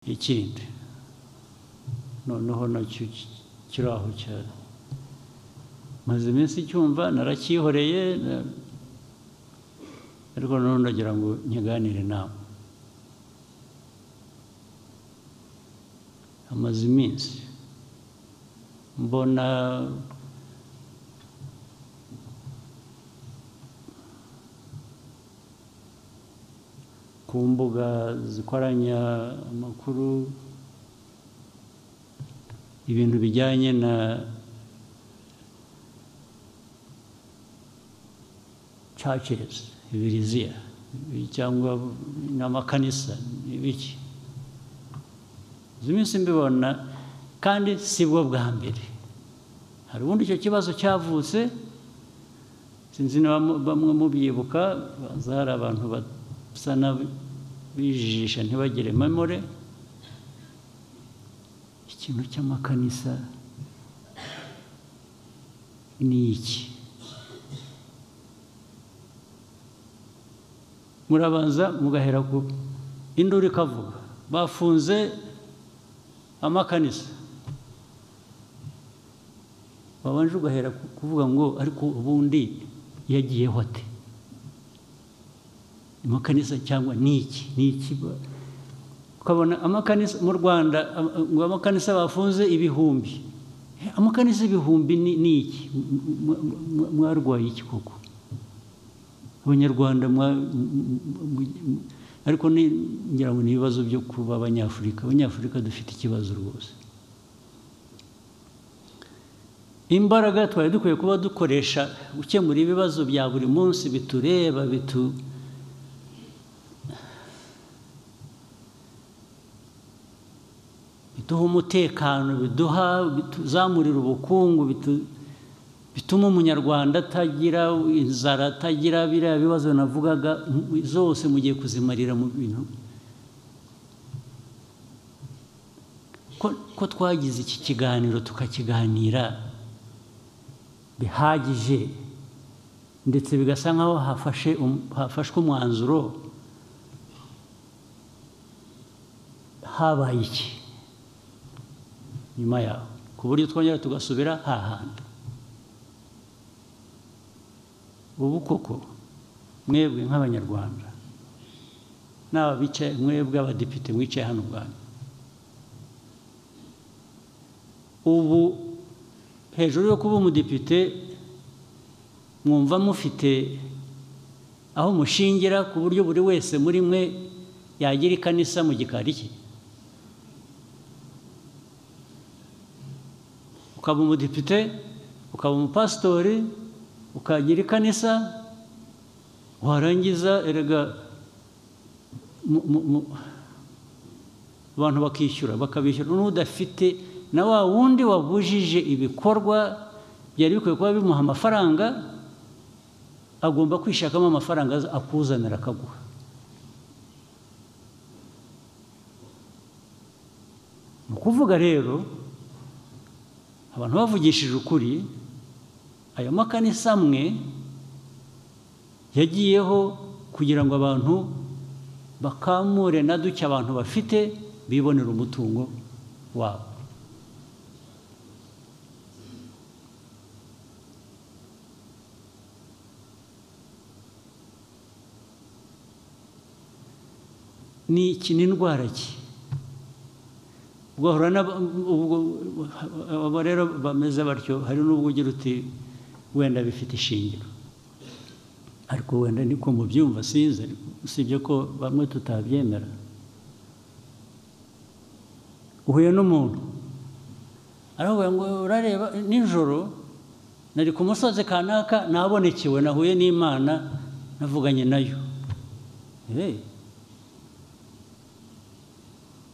Ikindi noneho nacyo kiri aho cyane, maze iminsi cyumva naracyihoreye, ariko noneho ndagira ngo nkiganire nawe. Amaze iminsi mbona ku mbuga zikoranya amakuru ibintu bijyanye na churches, ibiriziya cyangwa n'amakanisa n'ibiki. Iminsi mbibona kandi sibwo bwa mbere. Hari ubundi icyo kibazo cyavutse, sinzi niba bamwe mubyibuka, hari abantu basa n'abijijisha ntibagire memore. Ikintu cy'amakanisa ni iki? Murabanza mugahera ku induru ikavuga bafunze amakanisa, babanje ugahera kuvuga ngo ariko ubundi yagiyeho ate amakanisa, cyangwa niki niki? Ukabona amakanisa mu Rwanda ngo amakanisa bafunze ibihumbi, amakanisa ibihumbi ni iki? Mwarwaye iki koko Abanyarwanda? Ariko ngira ngo ni ibibazo byo kuba Abanyafurika. Abanyafurika dufite ikibazo rwose. Imbaraga twari dukwiye kuba dukoresha gukemura ibibazo bya buri munsi bitureba, biduha umutekano, biduha bituzamurira ubukungu, bituma umunyarwanda atagira inzara, atagira biriya bibazo navugaga zose mugiye kuzimarira mu bintu. Ko twagize iki kiganiro tukakiganira bihagije, ndetse bigasa nkaho hafashwe umwanzuro, habaye iki nyuma yaho ku buryo twongera tugasubira hahandi? Ubu koko mwebwe nk'Abanyarwanda n'aba bicaye, mwebwe abadepite mwicaye hano ubwanyu, ubu hejuru yo kuba umudepite mwumva mufite aho mushingira ku buryo buri wese muri mwe yagira ikanisa mu gikari cye? Ukaba umudepite, ukaba umupasitori, ukagira ikanisa, warangiza erega abantu bakishyura, bakabishyura n'udafite na wa wundi wabujije ibikorwa byari bikwiye kuba bimuha amafaranga, agomba kwishakamo amafaranga akuzanira akaguha. Mu kuvuga rero abantu bavugishije ukuri, ayo makanisa amwe yagiyeho kugira ngo abantu bakamure na duke abantu bafite bibonera umutungo wabo. Ni iki? Ni indwara ki? Ugahura abo rero bameze batyo, hari n'ubwo ugira uti wenda bifite ishingiro, ariko wenda niko mubyumva, sinzi, usibye ko bamwe tutabyemera. Uhuye n'umuntu aravuga ngo urareba nijoro nari ku musozi kanaka nabonekewe, nahuye n'Imana, navuganye nayo.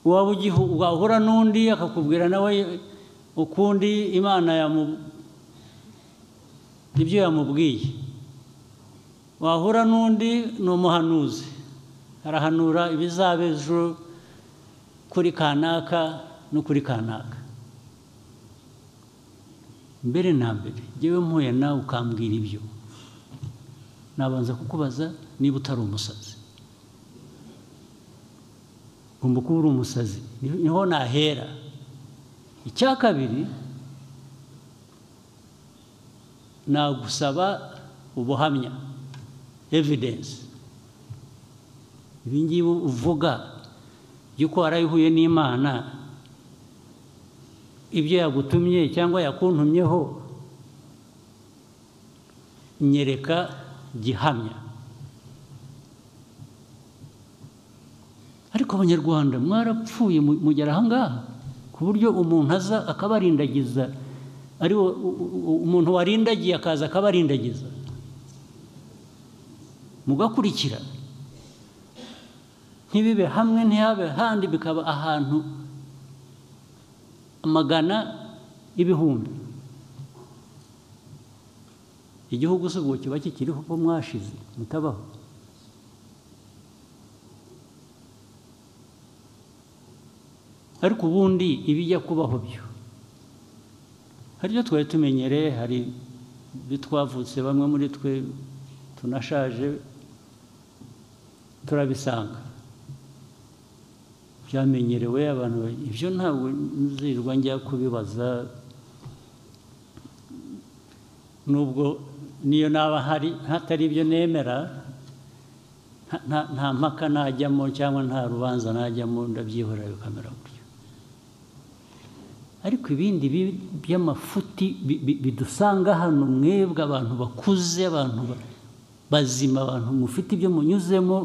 Waba wahura n'undi akakubwira nawe ukundi Imana ibyo yamubwiye. Wahura n'undi ni umuhanuzi, arahanura ibizaba ejo kuri kanaka no kuri kanaka. Mbere na mbere jyewe mpuye nawe ukambwira ibyo, nabanza kukubaza niba utari umusazi. Ugomba kuba uri umusazi, niho nahera. Icya kabiri, nagusaba ubuhamya, evidence. Ibi ngibi uvuga yuko warayihuye n'Imana, ibyo yagutumye cyangwa yakuntumyeho, nyereka gihamya. Ariko Abanyarwanda mwarapfuye mugera aha ngaha ku buryo umuntu aza akabarindagiza, ari umuntu warindagiye akaza akabarindagiza mugakurikira, ntibibe hamwe ntihabe handi, bikaba ahantu amagana ibihumbi. Igihugu se ubwo kiba kikiriho ko mwashize mutabaho? Ariko ubundi ibijya kubaho byo hari ibyo twari tumenyereye, hari ibyo twavutse, bamwe muri twe tunashaje turabisanga byamenyerewe abantu. Ibyo ntabwo nzirwa njya kubibaza, nubwo niyo naba hari hatari ibyo nemera, nta mpaka najyamo cyangwa nta rubanza najyamo, ndabyihorera bikamera gutyo. Ariko ibindi by'amafuti bidusanga hano, mwebwe abantu bakuze, abantu bazima, abantu mufite ibyo munyuzemo,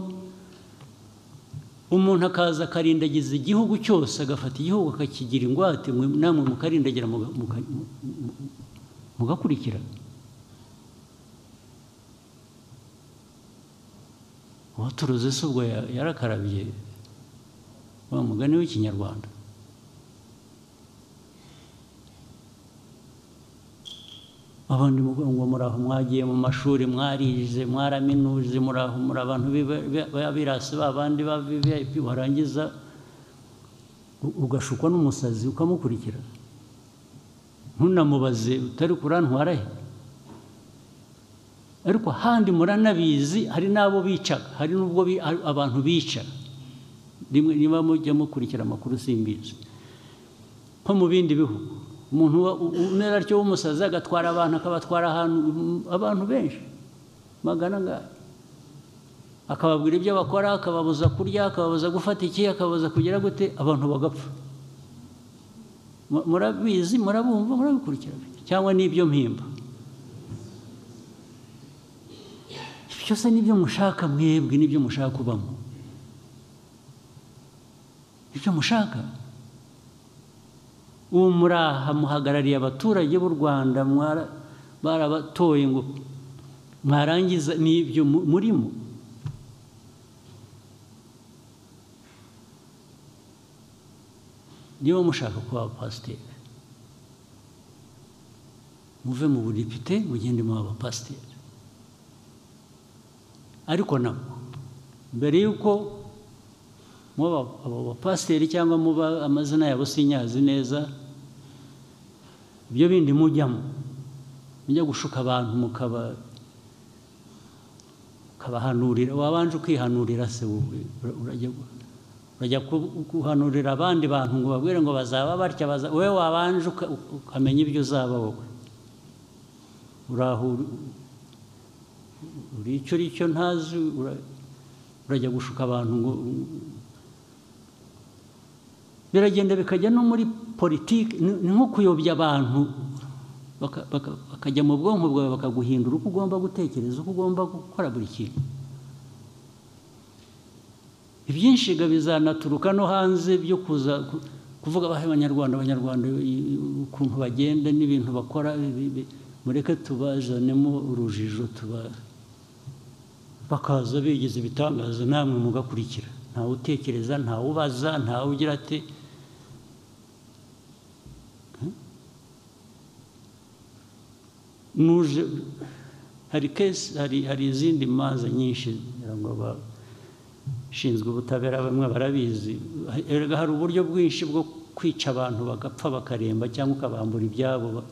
umuntu akaza akarindagiza igihugu cyose, agafata igihugu akakigira ingwate, namwe mukarindagira mugakurikira. Uwaturuze se ubwo yarakarabye wa mugani w'Ikinyarwanda? Abandi ngo muraho mwagiye mu mashuri, mwarize, mwaraminuje, muraho muri abantu b'abirasi babandi ba VIP, warangiza ugashukwa n'umusazi ukamukurikira, ntunamubaze utari kurantwara he. Ariko handi muranabizi, hari n'abo bicaga, hari n'ubwo abantu bica rimwe, niba mujya mukurikira amakuru simbizi, nko mu bindi bihugu umuntu umera atyo w'umusazi agatwara abantu, akabatwara ahantu abantu benshi magana angahe, akababwira ibyo bakora, akababuza kurya, akababuza gufata iki, akababuza kugira gute, abantu bagapfa. Murabizi, murabumva, murabikurikira, cyangwa n'ibyo mpimba byose n'ibyo mushaka mwebwe, n'ibyo mushaka kubamo, ibyo mushaka. Ubu muraha muhagarariye abaturage b'u Rwanda, barabatoye ngo mwarangiza n'ibyo murimo. Niba mushaka kuba abapasiteri, muve mu budepite mugende mu abapasiteri. Ariko nabwo mbere yuko muba abo bapasiteri cyangwa muba amazina yabo sinyazi neza, ibyo bindi mujyamo mujya gushuka abantu mukabahanurira, wabanje ukihanurira se wowe, urajya guhanurira abandi bantu ngo babwire ngo bazaba batya, wowe wabanje ukamenya ibyo uzaba wowe. Uraho uri icyo uri cyo ntazi, urajya gushuka abantu ngo biragenda bikajya no muri politiki, ni nko kuyobya abantu bakajya mu bwonko bwawe, bakaguhindura uko ugomba gutekereza, uko ugomba gukora buri kintu. Ibyinshi bizanaturuka no hanze byo kuza kuvuga abahe Abanyarwanda, Abanyarwanda ukuntu bagenda n'ibintu bakora, mureke tubazanemo urujijo, bakaza bigize ibitangaza, namwe mugakurikira. Ntawe utekereza, ntawe ubaza, ntawe ugira ati. Nuje hari case, hari izindi manza nyinshi ngo abashinzwe ubutabera bamwe barabizi. Hari uburyo bwinshi bwo kwica abantu bagapfa bakaremba, cyangwa ukabambura ibyabo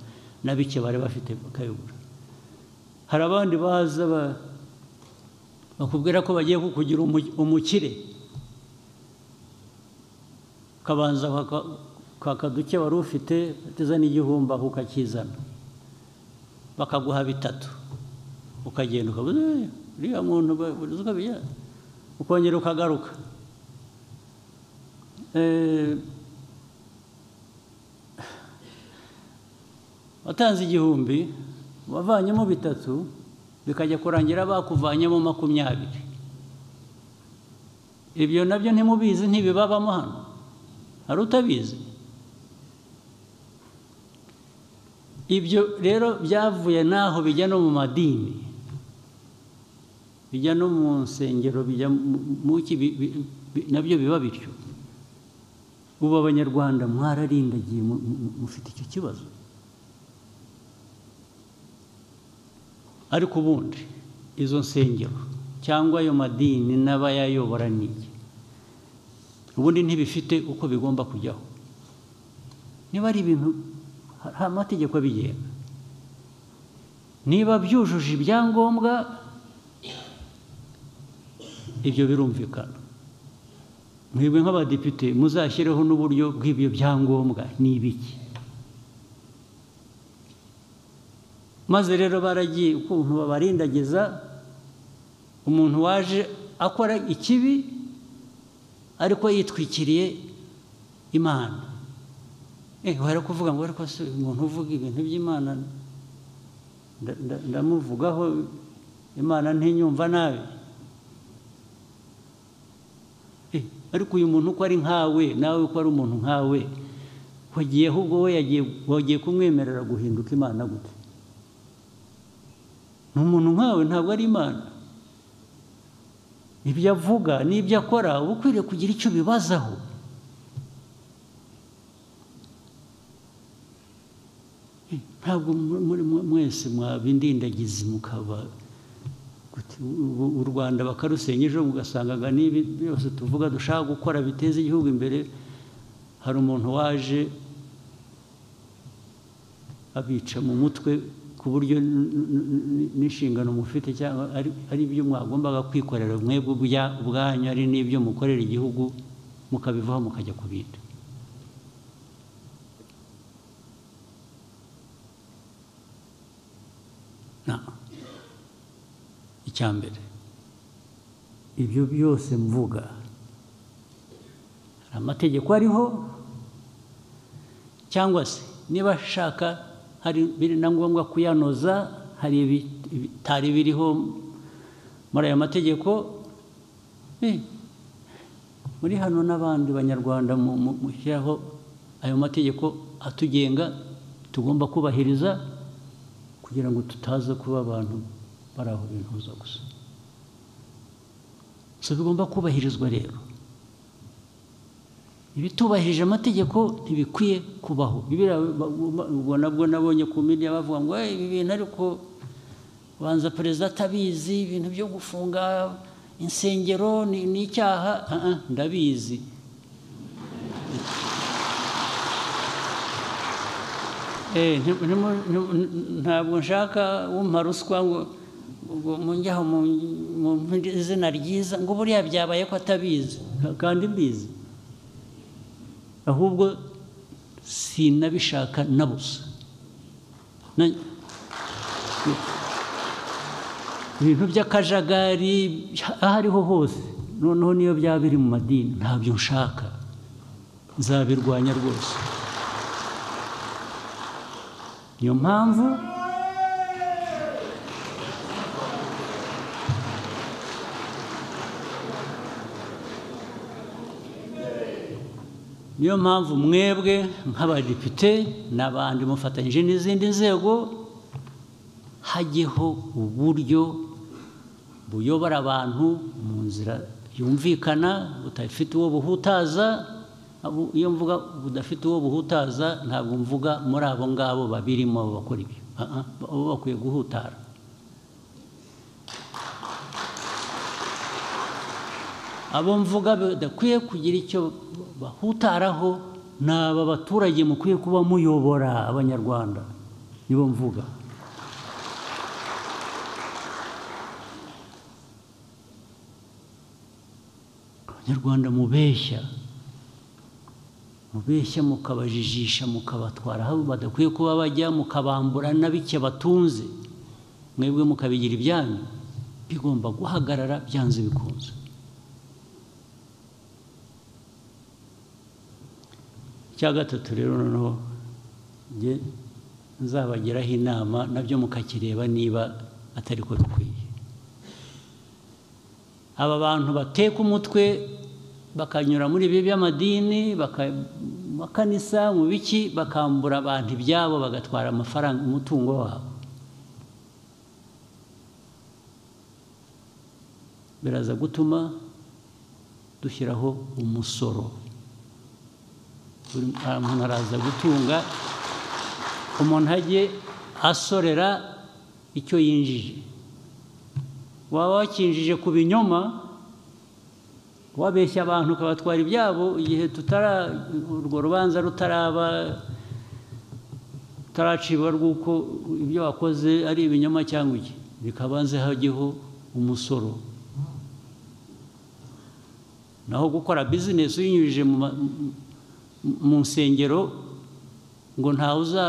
na bike bari bafite bakayobora. Hari abandi baza bakubwira ko bagiye kukugira umukire, Ukabanza kwaka duke wari ufite, utizana igihumbi aho ukakizana, bakaguha bitatu, ukagenda ukabuze uriya muntu ukongera ukagaruka. Watanze igihumbi, wavanyemo bitatu, bikajya kurangira bakuvanyemo 20. Ibyo nabyo ntimubizi, ntibibabamo hano. Hari utabizi? Ibyo rero byavuye naho bijya no mu madini, bijya no mu nsengero, bijya mu ki, nabyo biba bityo. Ubu Abanyarwanda mwararindagiye, mufite icyo kibazo. Ariko ubundi izo nsengero cyangwa ayo madini n'abayayobora niki, ubundi ntibifite uko bigomba kujyaho. Niba ari ibintu hari amategeko abigenga, niba byujuje ibyangombwa ibyo birumvikana. Mwebwe nk'abadepite muzashyireho n'uburyo bw'ibyo byangombwa ni ibiki. Maze rero baragiye ukuntu babarindagiza umuntu waje akora ikibi ariko yitwikiriye Imana. Wari kuvuga ngo ariko se umuntu uvuga ibintu by'Imana ndamuvugaho, Imana ntinyumva nabi. Ariko uyu muntu uko ari nkawe, nawe uko ari umuntu nkawe, wagiye ahubwo we wagiye kumwemerera guhinduka Imana gute? Ni umuntu nkawe, ntabwo ari Imana. Ibyo avuga n'ibyo akora uba ukwiriye kugira icyo bibazaho. Ntabwo muri mwese mwabindindagizi mukaba u Rwanda bakarusenya ejo mugasangaga n'ibi byose tuvuga dushaka gukora biteza igihugu imbere. Hari umuntu waje abica mu mutwe ku buryo n'inshingano mufite cyangwa ari ibyo mwagombaga kwikorera mwebwe ubwanyu, ari n'ibyo mukorera igihugu, mukabivaho mukajya ku bindi. Icyambere, ibyo byose mvuga hari amategeko ariho, cyangwa se niba ashaka hari biri na ngombwa kuyanoza, hari ibitari biriho muri aya mategeko. Muri hano n'abandi Banyarwanda mushyiraho ayo mategeko atugenga tugomba kubahiriza kugira ngo tutaza kuba abantu bari aho bintuza gusa. So bigomba kubahirizwa rero. Ibitubahirije amategeko ntibikwiye kubaho. Ubwo nabwo nabonye ku media bavuga ngo ibi bintu ariko banza perezida atabizi, ibintu byo gufunga insengero ni icyaha. Ndabizi. Ntabwo nshaka wumpa ruswa ngo munjyaho mu izina ryiza ngo buriya byabaye ko atabizi, kandi mbizi. Ahubwo sinabishaka na busa. Ibintu by'akajagari aho ariho hose, noneho niyo byaba biri mu madini, ntabyo nshaka, nzabirwanya rwose. Niyo mpamvu mwebwe nk'abadepite n'abandi mufatanyije n'izindi nzego, hajyeho uburyo buyobora abantu mu nzira yumvikana, budafite uwo buhutaza. Iyo mvuga budafite uwo buhutaza, ntabwo mvuga muri abo ngabo babirimo bakora ibyo. Abo bakwiye guhutara. Abo mvuga badakwiye kugira icyo bahutaraho ni aba baturage mukwiye kuba muyobora Abanyarwanda, nibo mvuga. Abanyarwanda mubeshya, Mubeshya mukabajijisha, mukabatwara aho badakwiye kuba bajya, mukabambura na bike batunze, mwebwe mukabigira ibyanyu, bigomba guhagarara byanze bikunze. Icya gatatu rero noneho njye nzabagiraho inama, nabyo mukakireba niba atari ko bikwiye. Aba bantu bateka umutwe bakanyura muri ibi by'amadini, makanisa, mu biki, bakambura abantu ibyabo, bagatwara amafaranga, umutungo wabo, biraza gutuma dushyiraho umusoro. Buri muntu araza gutunga, umuntu ajye asorera icyo yinjije. Waba wakinjije ku binyoma, wabeshya abantu ukabatwara ibyabo, igihe tutara urwo rubanza rutaraba, rutaracibwa rw'uko ibyo wakoze ari ibinyoma cyangwa iki, bikabanze hajyeho umusoro. Naho gukora business uyinyujije mu nsengero ngo ntawe uza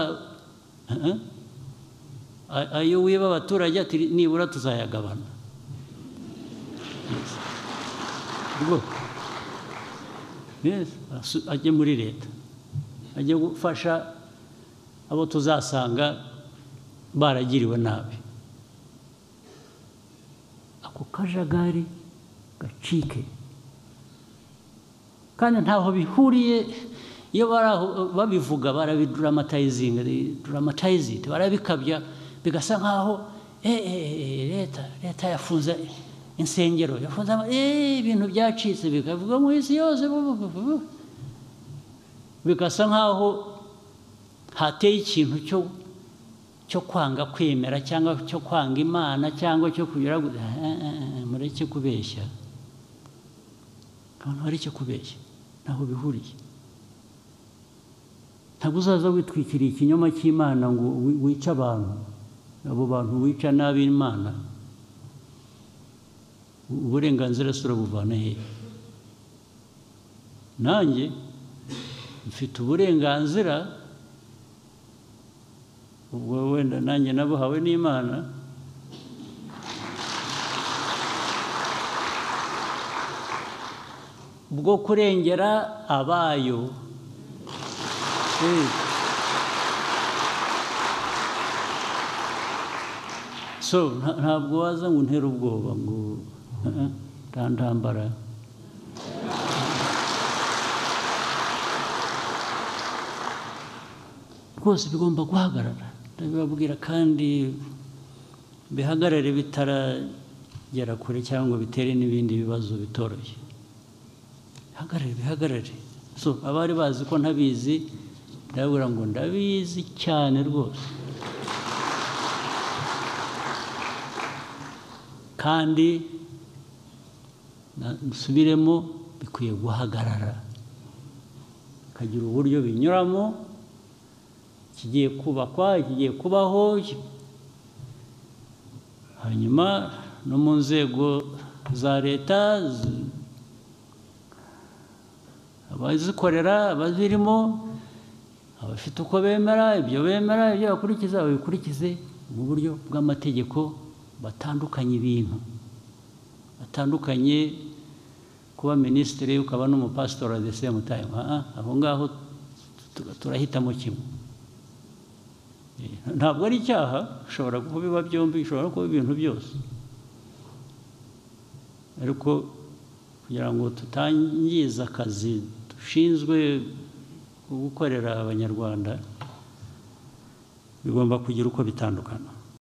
ayo wiba abaturage ati nibura tuzayagabana. Yes, ajye muri leta, ajye gufasha abo tuzasanga baragiriwe nabi. Ako kajagari gacike, kandi ntaho bihuriye. Iyo babivuga barabidramatizinga, dramatize it, barabikabya bigasa nkaho leta yafunze insengero, yafunze ibintu byacitse, bikavuga mu isi yose, bigasa nkaho hateye ikintu cyo kwanga kwemera cyangwa cyo kwanga Imana cyangwa cyo kugira mureke kubeshya. Abantu bareke kubeshya, ntaho bihuriye. Ntabwo uzaza witwikiriye ikinyoma cy'Imana ngo wice abantu, abo bantu wica nabi Imana, uburenganzira se urabuvana hehe? Nanjye mfite uburenganzira, ubwo wenda nanjye nabuhawe n'Imana, bwo kurengera abayo. So ntabwo waza ngo untere ubwoba ngo ntambara. Rwose bigomba guhagarara, ndabibabwira, kandi bihagarare bitaragera kure cyangwa bitere n'ibindi bibazo bitoroshye. Bihagarare, bihagarare. So abari bazi ko ntabizi, ndababwira ngo ndabizi cyane rwose, kandi nsubiremo, bikwiye guhagarara, bikagira uburyo binyuramo, kigiye kubakwa, kigiye kubaho, hanyuma no mu nzego za leta abazikorera, abazirimo, abafite uko bemera, ibyo bemera, ibyo bakurikiza, babikurikize mu buryo bw'amategeko, batandukanye ibintu, batandukanye kuba minisitiri ukaba n'umupasitori at the same time. Aho ngaho turahitamo kimwe. Ntabwo ari icyaha, ushobora kubiba byombi, ushobora kuba ibintu byose, ariko kugira ngo tutangiza akazi dushinzwe gukorera Abanyarwanda, bigomba kugira uko bitandukana.